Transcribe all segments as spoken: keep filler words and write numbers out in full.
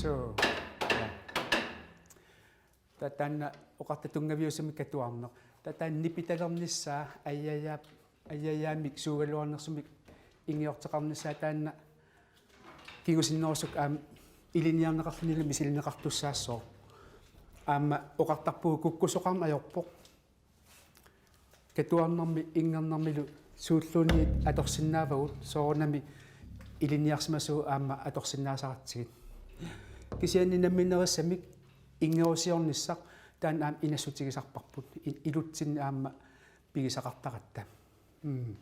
Suu. Ja. Ta-, taanna oqartoq tunngaviusumik katuarneq. Ta-, taanna nipitalernissaa ajajaa-, ajajaammik suugaluarnersumik ingiorteqarnissaa taanna kingusinnerusukkut aamma ilinniarneqarlunilu misilineqartussaassooq. Aamma oqartarpugut kukkusoqarneq ajorpoq. Katuarnermi inngernermilu suulluunniit atorsinnaavagut soorunami ilinniarsimasugut aamma atorsinnaasaqartigit. Kisianni namminerissamik inngerusiornissaq taanna aamma inassutigisarparput. I-, ilutsinni aamma pigisaqartaratta. Mm.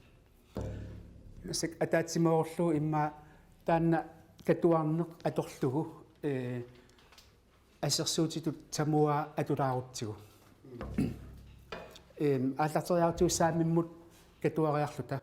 Massakkut ataatsimoorlugu immaqa taanna katuarneq atorlugu, ee, assersuutitut tamuaa atulaarutsigu. Ehm, aallarteriartussaammut katuariarluta.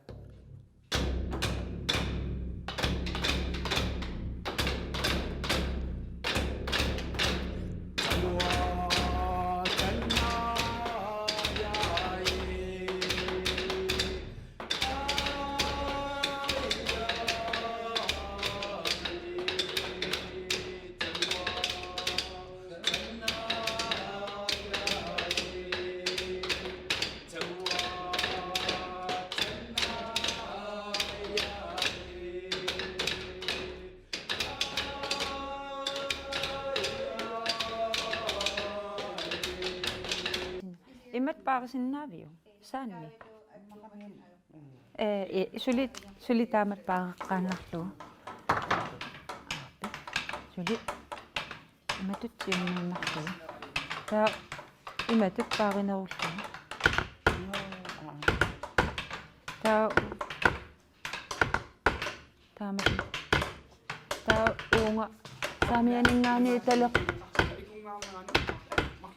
Imatut paarisinnaaviuk? Saanni. Ee, i-, suli, suli taamatut paareqqaannarlugu. Suli. Imatut siunniunnarlugu. Taava imatut paarinerullugu. Taava taama. Taava uunga saamianinngaanniit taler-,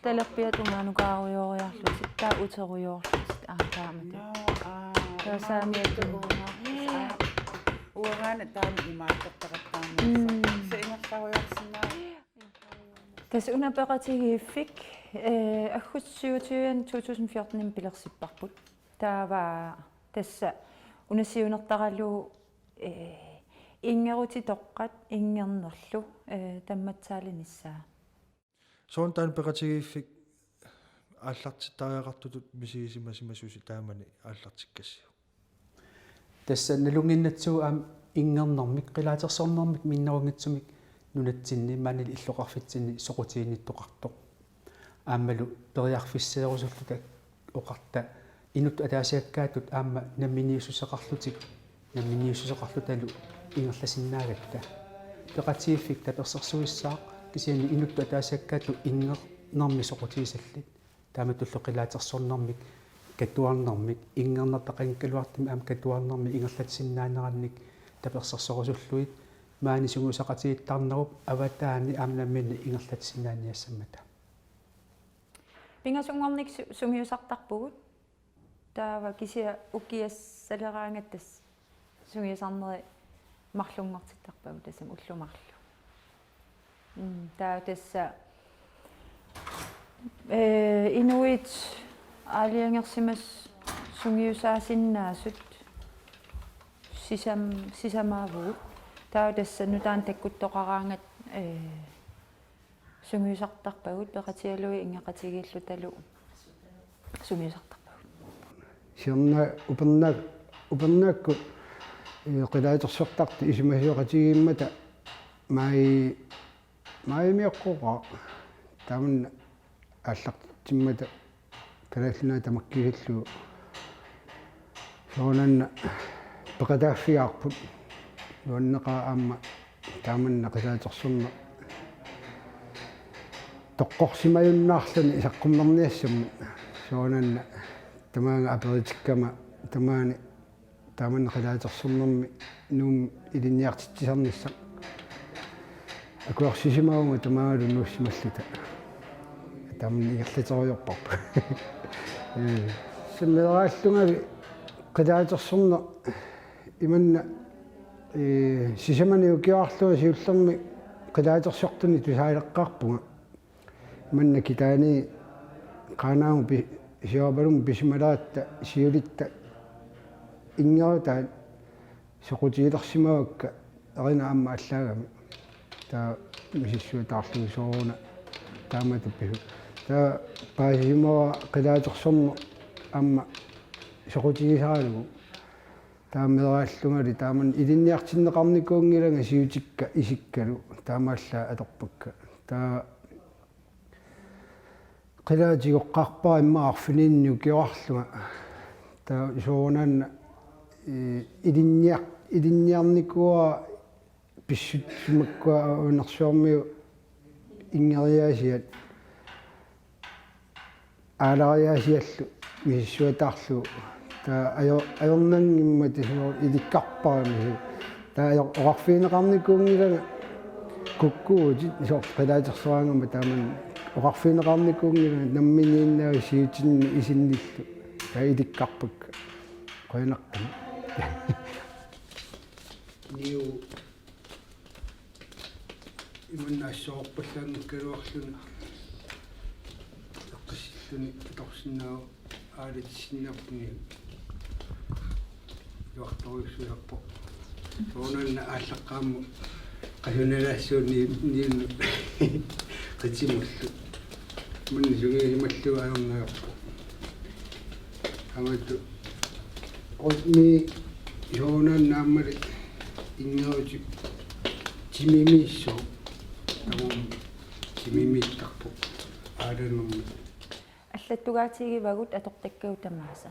talerpiata uunga nukaarujooriarlutit, taava uterujoorlutit, aa, taamatut. Taava saamiata uunga. Uangaana taama imaattortaqattaarnissaq. Mm. Tassa una peqatigiiffik, eh, aggustip syvogtyve to tusind fjorten pilersipparput. Taava tassa una siunertaralugu, eh, inngerutitoqqat inngernerlu, eh, tammatsaalinissaa. Soorlu taanna peqatigiiffik aallartittariaqartutut misigisimasimasusi taamani aallartikkassiuk? Tassa nalunnginnatsigu aamma inngernermik, qilaatersornermik minnerunngitsumik nunatsinni maanili illoqarfitsinni soqutiginnittoqartoq. Aammalu periarfisseerusulluta oqarta inuttut ataasiakkaatut aamma namminiussuseqarlutik, namminiussuseqarlutalu ingerlasinnaagatta. Peqatigiiffik tapersersuissaaq kisianni inuttut ataasiakkaatut inngernermik soqutigisallit. Taamatullu qilaatersornermik, katuarnermik, inngernertaqanngikkaluartumik aamma katuarnermik ingerlatissinnaanerannik tapersersorusullugit maani sungiusaqatigiittarnerup avataani aamma namminneq ingerlatissinnaaniassammata. Pingasunngornik su-, sungiusartarpugut. Taava kisianni ukiassaleraangat tassa sungiusarneri marlunngortittarpagut tassami ullut marluk. Mm, taava tassa, eh, inuit aalajangersimasut sungiusaasinnaasut sisam-, sisamaavugut. Taava tassa nutaanik takkuttoqaraangat, eh, sungiusartarpagut peqatigalugit inngeqatigiillutalu sungiusartarpagut. Siorna uperna-, upernaakkut, eh, qilaatersortartut isumasioqatigiimmata mai-, maajimioqqooqaaq taamanna aallartitsimmata Kalaallit Nunaat tamakkiisillugu soorunami peqataaffigaarput. Nuanneqaaq aamma taamanna qilaatersorneq toqqorsimajunnaarluni saqqummerniassammat soorunami tamaanga aperitikkama tamaani taamanna qilaatersornermi Nuummi ilinniartitsisarnissaq akuersisimavunga tamaangalu nuussimalluta. Taamanna ingerlaterujoorparput. Ee, sammeeraallungali qilaatersorneq imanna, ee, sisamanik ukiorarlunga siullermik qilaatersortunik tusaaleqqaarpunga. Manna Kitaani Qaanaamut pi-, Siorapalumut pisimaleratta siulitta inngerutaat soqutigilersimavakka erinat aamma allaagami. Taava misissuataarlugu sooruna taamatut pisut. Taava paasisimavara qilaatersorneq aamma soqutigisaralugu. Taava meeraallungali taamani ilinniartinneqarnikuunngilanga siutikka isikkalu taamaallaat atorpakka. Taava qilaatigoqqaarpara immaqa arfinilinnik ukioqarlunga. Taava soorunami, eh, ilinniar-, ilinniarnikuuara pissutsit makkua Avanersuarmiut inngeriaasiat aalariaasiallu misissuataarlugu. Taava ajo-, ajornanngimmat soorlu ilikkarpara misissu-. Taava ajo-, oqarfigineqarnikuunngilanga kukkuutit soorlu qilaatersoraangama taamani oqarfigineqarnikuunngilanga namminiinnaavoq siutinni isinnillu. Taava ilikkarpakka. Qujanartumik. Niu imanna assorpallaanngikkaluarluni eqqissilluni atorsinnaavoq aalatissinnaappunga iluartorujussuusarpoq. Soorunami aallaqqaammut qasunalaassuunniit niunni qitimullu. Manna sungiusimallugu ajornagarpoq. Aammattaaq Qutmi soorunami naammali inngerutip timimiissoq. Tamarmi timimiittarpoq aalanermut. Allattugaatigivagut atortakkagut tamaasa.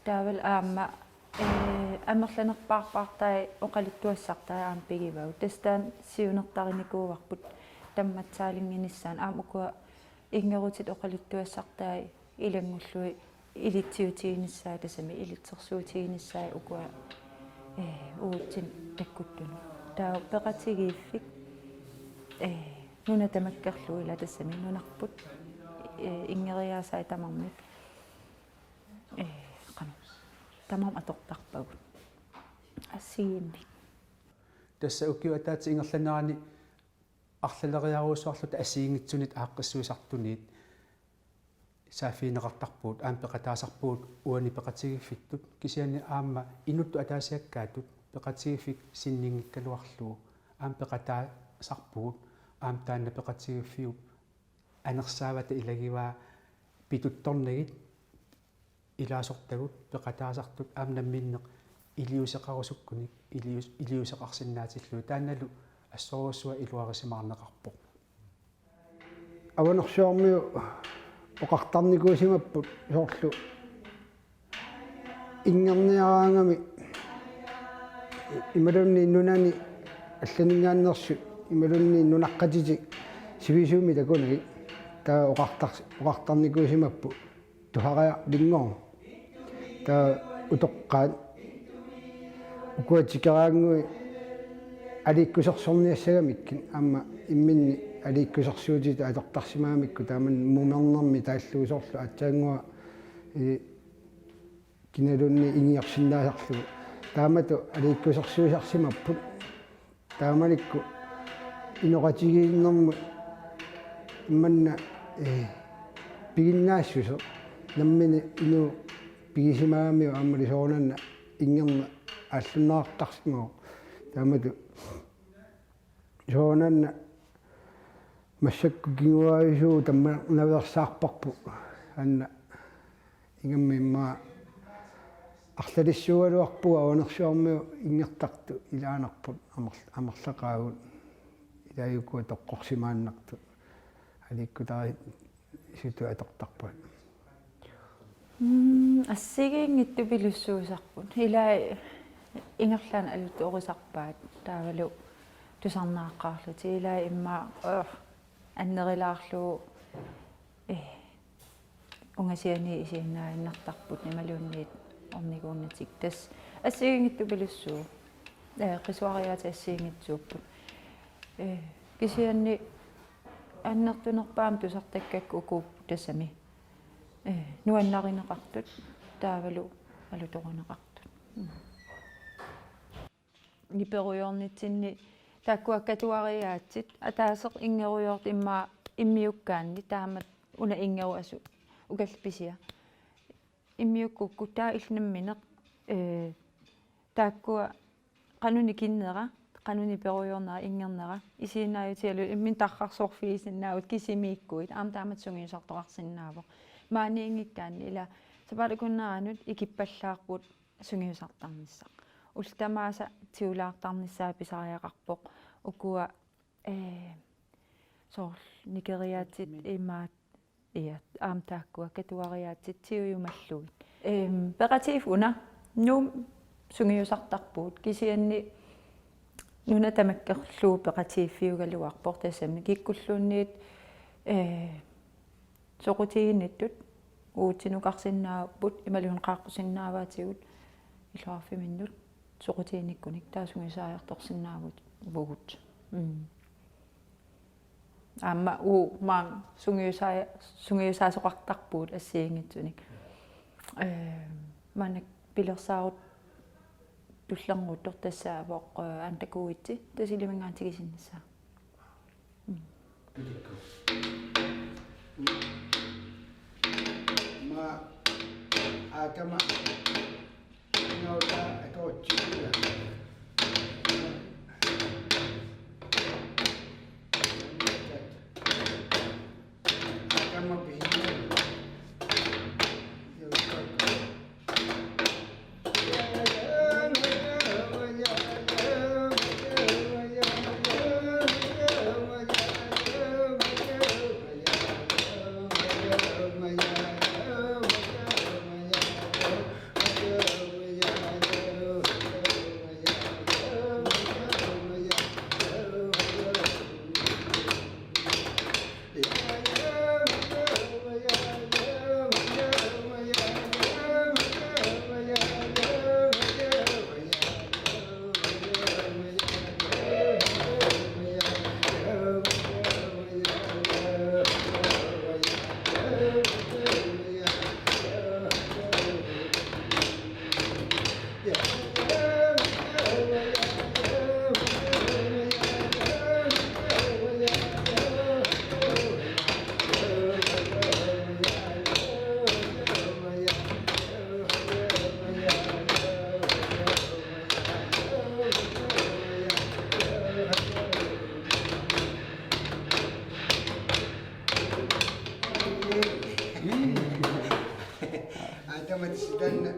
Taavalu aamma, eh, amerlanerpaarpaartai oqaluttuassartai aamma pigivagut. Tassa taanna siunertarinikuuarput tammatsaalinnginissaanut aamma ukua inngerutit oqaluttuassartai ilanngullugit ilitsiutiginissaat tassami ilitsersuutiginissaat ukua, eh, uatsinnut takkuttunut. Taava peqatigiiffik, eh, nuna tamakkerlugu ila tassami nunarput, eh, inngeriaasaat tamarmik, eh, qanoq, tamarmik atortarpagut. Assigiimmik. Tassa ukiup ataatsip ingerlanerani arlaleriarujussuarluta assigiinngitsunit aaqqissuisartunit saaffigineqartarpugut, aamma peqataasarpugut uani peqatigiiffittut, kisianni aamma inuttut ataasiakkaatut peqatigiiffik sinninngikkaluarlugu aamma peqataasarpugut, aamma taanna peqatigiiffiup anersaavata ilagivaa pituttornagit ilaasortagut peqataasartut aamma namminneq iliuuseqarusukkunik iliuus-, iliuuseqarsinnaatillugit, taannalu assorujussuaq iluarisimaarneqarpoq. Avanersuarmiut oqartarnikuusimapput soorlu inngerniaraangami imaluunniit nunani allaninngaanneersut imaluunniit nunaqqatitik sivisuumik takunagit, taava oqartar-, oqartarnikuusimapput tusariaq Lynngorm. Taava utoqqaat ukua tikeraannguit aliikkusersorniassagamikkit aamma imminni aliikkusersuutitut atortarsimagamikku taamani mumernermi taallugu soorlu aatsaannguaq, eh, kinaluunniit ingiorsinnaasarlugu. Taamatut aliikkusersuisarsimapput. Taamanikkut inoqatigiinnermut imanna, eh, piginnaassuseq nammineq inuup pigisimagamiuk aammali soorunami inngerneq aallunneqartarsimavoq. Taamatut soorunami massakkut kinguaavisuuvoq tammanernaveersaarparput. Taanna ingammik immaqa arlalissuugaluarpugut Avanersuarmiut inngertartut ilaanarput amer-, amerlaqaagut. Ilaajuku toqqorsimaannartut. Aliikkutarisutut atortarpagut. Mm, assigiinngitsupilussuusarput. Ilai ingerlaannaq alutorisarpaat taavalu tusarnaaqqaarlutik. Ilai immaqa, øh, annerilaarlugu, eh, ungasianiit isiginnaaginnartarput imaluunniit orniguunnatik. Tassa assigiinngitsupilussuuvoq. Eh, qisuariaatit assigiinngitsuupput. Eh, kisianni annertunerpaamik tusartakkakka ukuupput tassami. Eh, nuannarineqartut taavalu alutorineqartut. Mm. Niperujoornitsinni taakkua katuariaatsit, ataaseq inngerujoortoq immaqa immiukkaanni taamak una inngerup asu-, ukallit pisia. Immiukkukku taava illit nammineq, eh, taakkua qanoq nikinnera, qanoq niperujoornera inngernera isiginnaajutigalugu imminut tarrarsuarfigisinnaavagut kisimiikkuit aamma taamatut sungiusartoqarsinnaavoq. Maaniinngikkaanni ila sapaatip-akunneranut ikippallaarput sungiusartarnissaq. Ullut tamaasa tigulaartarnissaa pisariaqarpoq. Ukua, ee, soorlu nikeriaatsit imaat, iat, aamma taakkua katuariaatsit tigujumallugit. Ehm, peqatigiiffik una Nuummi sungiusartarpugut kisianni nuna tamakkerlugu peqatigiiffiugaluarpoq tassami kikkulluunniit, ee, soqutiginnittut uagutsinukarsinnaapput imaluunniit qaaqqusinnaavaatigut illoqarfimminnut soqutiginnikkunik taava sungiusaajartorsinnaavugut. Mm. Aamma uu maanga sungiusaa-, sungiusaasoqartarpugut assigiinngitsunik. Ee, maanna pilersaarut tullernuuttoq tassaavoq, ee, Anda Kuitsi, tassa ilaminngaanniit tigusinnissaa. Mm. Maa aatama inauta atoortikkula. Aatama pihinna. Aatama sitanna.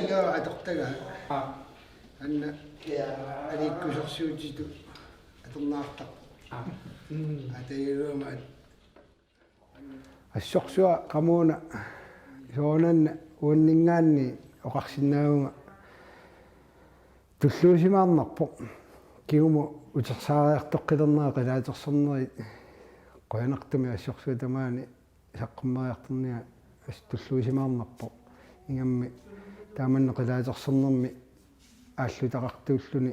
Ilaa atortagaa. Aa. Anna. Aa. Aliikkusersuutitut atorneqartarpoq. Aa. Mm. Atajuama at-. Assorsuaq qamuuna soorunami uanninngaanniit oqarsinnaavunga tulluusimaarnarpoq. Kingumut utersaariartoqqilernera qilaatersornerit qujanartumik assorsuaq tamaani saqqummiiartornera assut tulluusimaarnarpoq. Ingammik taamanna qilaatersornermi aallutaqartuulluni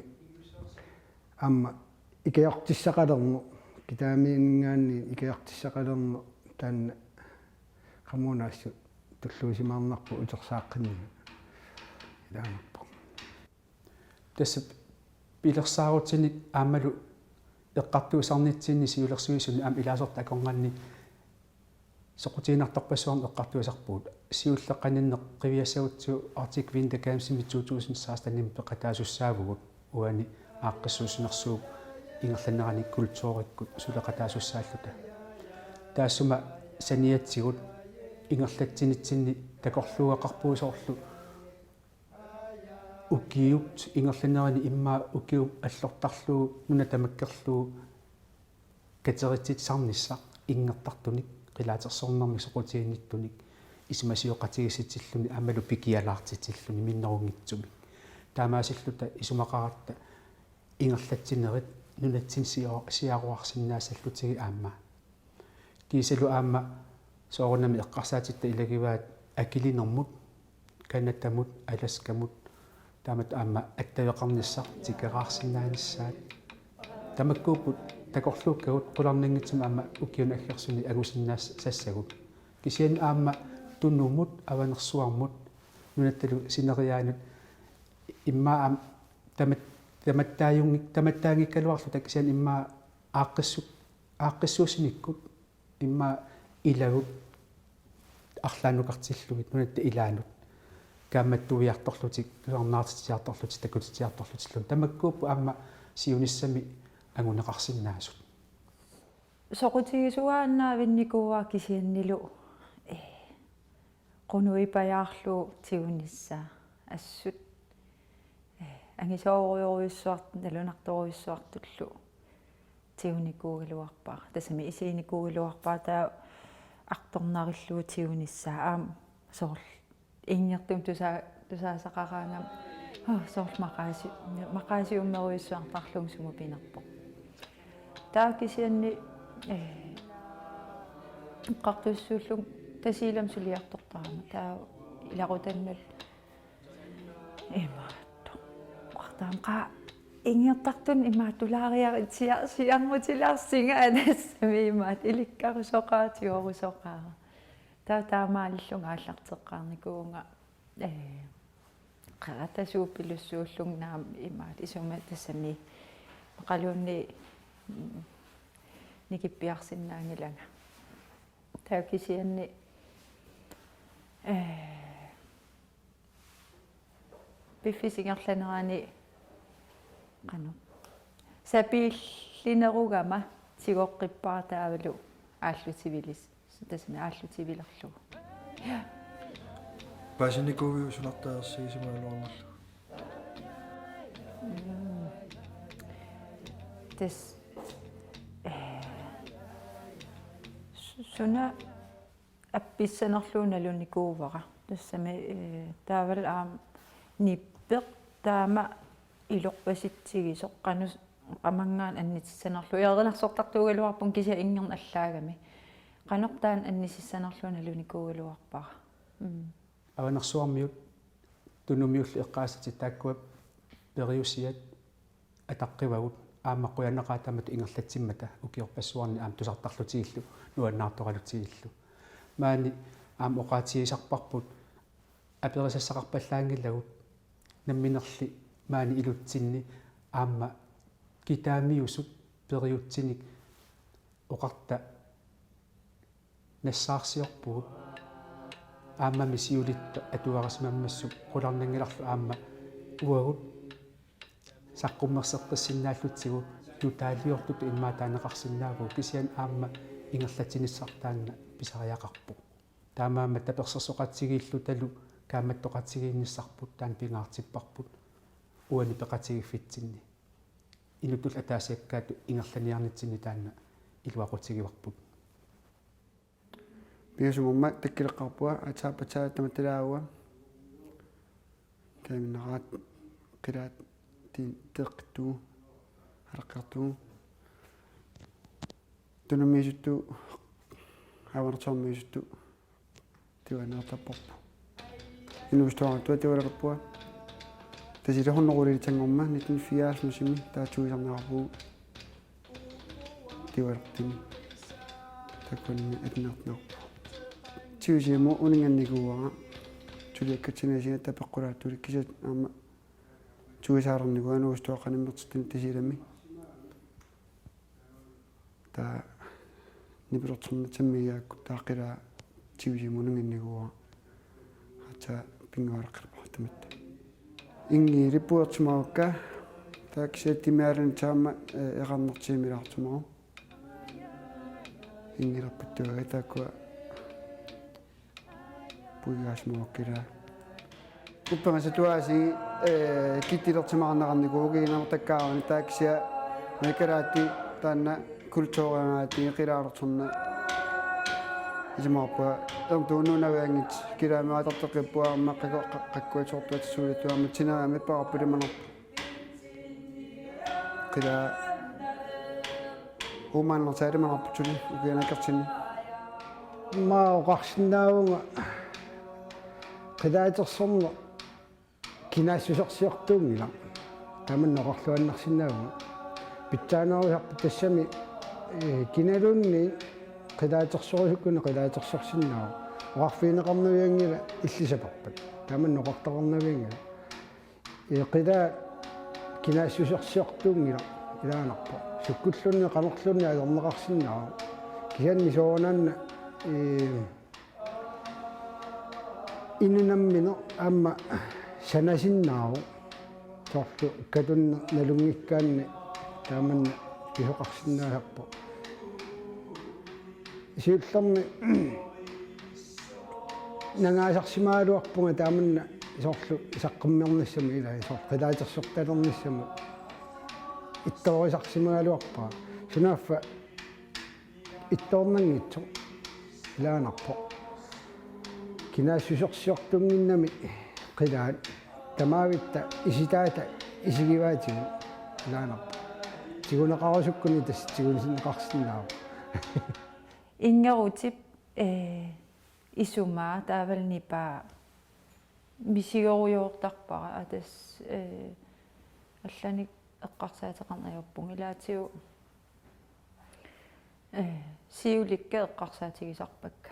aamma ikajortissaqalerneq, kitaamiinngaanniit ikajortissaqalerneq taanna qamuuna assut tulluusimaarnarpoq utersaaqqinninnga. Ilaanarpoq. Tassa pilersaarutinik aammalu eqqartuisarnitsinni siulersuisuni aamma ilaasortat akornanni soqutiginartorpassuarnik eqqartuisarpugut. Siulleq qaninneq qiviassagutsigu Arctic Winter Gamesimi to tusind seksten-imi peqataasussaavugut uani aaqqissuussinersuup ingerlanerani kulturikkut suleqataasussaalluta. Taassuma saniatigut ingerlatsinitsinni takorluugaqarpugut soorlu ukiut ingerlanerini immaqa ukiup allortarlugu nuna tamakkerlugu kateritsitsisarnissaq inngertartunik, qilaatersornermik soqutiginnittunik, isumasioqatigiissitsilluni aammalu pikialaartitsilluni minnerunngitsumik. Taamaasilluta isumaqaratta ingerlatsinerit nunatsinni siaru-, siaruarsinnaassallutigu aamma. Kiisalu aamma soorunami eqqarsaatitta ilagivaat akilinermut, Canadamut, Alaskamut, taamatut aamma attaveqarnissaq tikeraarsinnaanissaat. Tamakkuupput takorluukkagut qularnanngitsumik aamma ukiuni aggersuni angusinnaasassagut. Kisianni aamma Tunumut, Avanersuarmut, nunattalu sineriaanut immaqa aamma tamat-, tamattaajunngik-, tamattaanngikkaluarluta kisianni immaqa aaqqissu-, aaqqissuussinikkut immaqa ilagut arlaannukartillugit nunatta ilaanut. Kaammattuiartorlutik, tusarnaartitsiartorlutik, takutitsiartorlutillu. Tamakkuupput aamma siunissami anguneqarsinnaasut. Soqutigisuaannaavinnikuuara kisiannilu, eh, qunugipajaarlugu tigunissaa. Assut, eh, angisoorujorujussuart-, nalunartorujussuartullu tigunikuugaluarpara. Tassami isiginikuugaluarpara taava artornarillugu tigunissaa. Aamma soorlu ingertumik tusaa-, tusaasaqaraangama, oh, soorlu maqaasi-, maqaasiummerujussuartarlugu sumut pinerpoq. Taava kisianni, eh, eqqartussaallugu Tasiilami suliartortarama. Taava ilaqutannut imaattoq. Taama qaa ingertartunut imaattulaariaritsia siarmutilaarsinga anassami imaat ilikkarusoqaara, tigorusoqaara. Taava taamaalillunga aallarteqqaarnikuuvunga, eh, qeratasuupilussuullunga naamik imaat isuma tassami maqaluunniit, mm, nikippiarsinnaanngilanga. Taava kisianni, eh, piffissap ingerlanerani qanoq sapiillinerugama tigoqqippara taavalu aallutivilis-, tassami aallutivilerlugu. Paasinikuuviuk sunartaarsiisimaluarnerlu? Mm. Tassa, eh, su-, suna appissanerlugu nalunikuuara. Tassami, eh, taavalu aamma nippeq taama ilorpasitsigisoq qanoq qamanngaanniit annisissanerlugu. Erinarsortartuugaluarpunga kisianni inngernit allaagami. Qanoq taanna annisissanerlugu nalunikuugaluarpara. Mm. Avanersuarmiut Tunumiullu eqqaasatit taakkua periusiat ataqqivagut aamma qujanaqaaq taamatut ingerlatsimmata ukiorpassuarni aamma tusartarlutigillu nuannaartoralutigillu. Maani aamma oqaatigisarparput aperisassaqarpallaanngilagut namminerli maani ilutsinni aamma kitaamiusut periutsinik oqarta nassaarsiorpugut. Aammami siulitta atuarisimammata qularnanngilarlu aamma uagut saqqummerseqqissinnaallutsigu tutaaliortutut immaqa taaneqarsinnaavugut kisianni aamma ingerlatsinissaq taanna pisariaqarpoq. Taamaammat tapersersoqatigiillutalu kaammattoqatigiinnissarput taanna pingaartipparput uani peqatigiiffitsinni. Inuttullu ataasiakkaatut ingerlaniarnitsinni taanna iluaqutigivarput. Pingasunngormat takkuleqqaarpunga aatsaat aatsaat tamatta ilaagua. Taamaannerat qilaat ti-, teeqqittugut, alaqqartugut. Tunumiisuttugut, Avanersuarmiisuttugut. Tiuaneertarparput. Inuusuttuarartua tiualerpunga. Tasiilami hunnorulitanngormat nitten fireoghalvfemsimi taava tuisarneqarpugut. Tiualertuni. Taakkunani atinartinarpu. Tigusiamut uninngannikuuara. Suliakkatsinnaasinga taava peqqulaattuulik kisianni aamma tuisaalernikuuara inuusuttuaqqat immertittuni Tasiilami. Taava nipilersornitsinni miaakku taava qilaa tigusiamut uninngannikuuara. Aatsaat pinnguaaleqqilluarpara tamatta. Inngilippuertimavakka taava kisianni timialanit taama, eh, eqarnertiimilaartumavoq. Inngilerpattuaga taakkua puigaasimagukkila. Upperisatuaasi, eh, kittilertimaarneqarnikuuvoq kiinartakkaarani taava kisianni mekkalaatti taanna kulturiugaatigiinnarlugu qilaalersorneq. Isumaqarpunga ertuunnuunavianngit kilaamiatarteqqippunga aamma qakku-, qa-, qakkuatsortuatissuulittuarmat sineriammi paarpulimanarpu. Qilaa uumaannarsaalimanarputsuli ukianakertinni. Immaqa oqarsinnaavunga qilaatersorneq kinaassusersiortuunngilaq. Tamanna oqarluinnarsinnaavunga. Pitsaanerusarput tassami, eh, kinaluunniit qilaatersorusukkunik qilaatersorsinnaavoq. Oqarfigineqarnavianngilaq illit saperpat. Tamanna oqartaqarnavianngilaq. Ee, qilaa kinaassusersiortuunngilaq ilaanarpoq. Sukkulluunniit qanorluunniit ajorneqarsinnaavoq. Kisianni soorunami, ee, Inuk nammineq aamma sanasinnaavoq. Soorlu katunneq nalunngikkaanni taamanna pisoqarsinnaasarpoq. Siullermik nangaasarsimagaluarpunga taamanna soorlu saqqummernissamut ilaa soorlu qilaatersortalernissamut ittoorisarsimagaluarpara. Sunaaffa ittoornanngitsoq ilaanarpoq. Kinaassusersiortunnginnami qilaat tamaavitta isitaata isigivaatigut ilaanarpoq. Tiguneqarusukkuni tassa tiguneqarsinnaavoq. Inngerutip, eh, isumaa taavalu nipaa misigorujoortarpara, tassa, eh, allanik eqqarsaateqarneq ajorpunga ilaatigut, eh, siulikka eqqarsaatigisarpakka,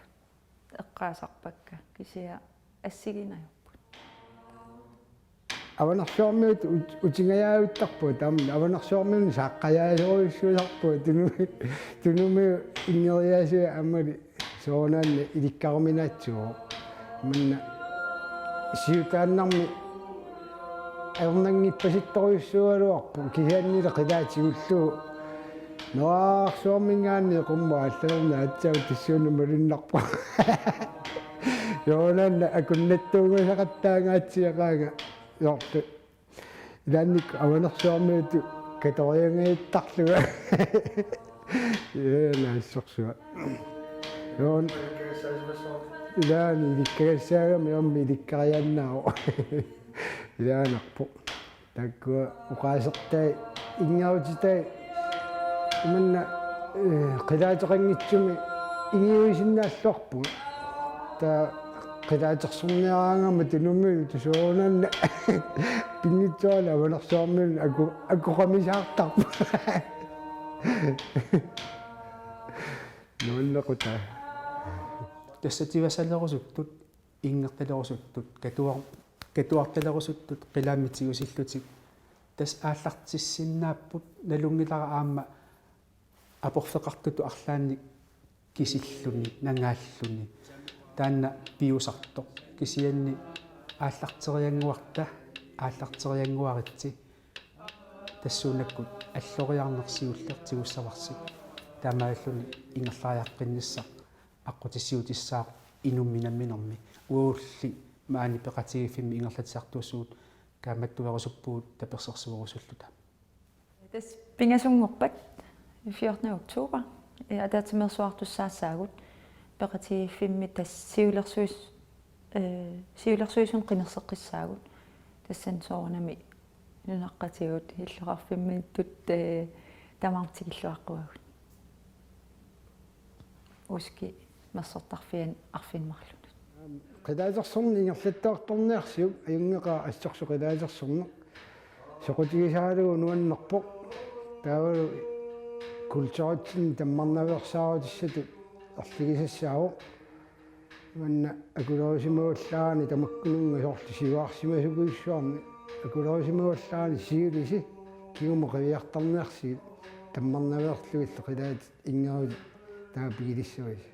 eqqaasarpakka, kisianni assigiinnaq ajorput. Avanersuarmiut ut-, utingajaavittarput, taama avanersuarmiunut saaqqajaasorujussuusarput, Tunumi, Tunumi inngeriaasiat aammali soorunami ilikkaruminaatsuuvoq. Manna siutaannarmi ajornanngipasittorujussuugaluarpoq, kisiannili qilaatigullugu. Neriarsuarminngaanniit qummut aallarnerni aatsaat tassuuna malunnarpoq. Soorunami akunnattuungasaqattaangaatsiaqaanga soorlu. Ilaannikkut avanersuarmiutut katoriangajattarlunga. Ee, naassorsuaq. Soorlu ilaanni ilikkagassaagami aamma ilikkariaannaavoq. Ilaanarpoq. Taakkua oqaasertai, inngerutitai, imanna, eh, qilaateqanngitsumik ingiuisinnaalluarpunga. Taava qilaatersorniaraangama Tunumilu soorunami pinngitsoorani avanersuarmiunut aku-, akoqamisaartarpunga. Nuannequtaa. Tassa tivasalerusuttut, inngertalerusuttut, katuar-, katuartalerusuttut, qilaammi tigusillutik. Tassa aallartissinnaapput, nalunngilara aamma aporfeqartutut arlaannik kisilluni, nangaalluni. Taanna piusartoq. Kisianni aallarteriannguarta, aallarteriannguaritsi. Tassuunakkut alloriarneq siulleq tigussavarsi. Taamaalilluni ingerlariaqqinnissaq aqqutissiuutissaaq inummi namminermi. Uagulli maani peqatigiiffimmi ingerlatsisartuussugut kaammattuerusuppugut tapersersuerusulluta. Tassa pingasunngorpat fjortende oktober, eh, ataatsimeersuartussaassaagut peqatigiiffimmi tassa siulersuis-, eh, siulersuisuni qinerseqqissaagut. Tassani soorunami nunaqqatigut illoqarfimmiittut, eh, tamarmik tikilluaqquagut. Uski massortarfiani arfineq-marlunut. Qilaatersorneq ingerlattuartorniarsiuk, ajunngeqaaq assorsuaq qilaatersorneq. Soqutigisaralugu nuannerpoq. Taavalu kulturitsinni tammarnaveersaarutissatut erligisassaavoq. Imanna akulerisimagullaarani tamakkununnga soorlu siuarsimasukujussuarni. Akulerisimagullaarani siulisi kingumut qiviartarniarsigit tammarnaveerlugillu qilaatit inngerutit taava pigilissavasi.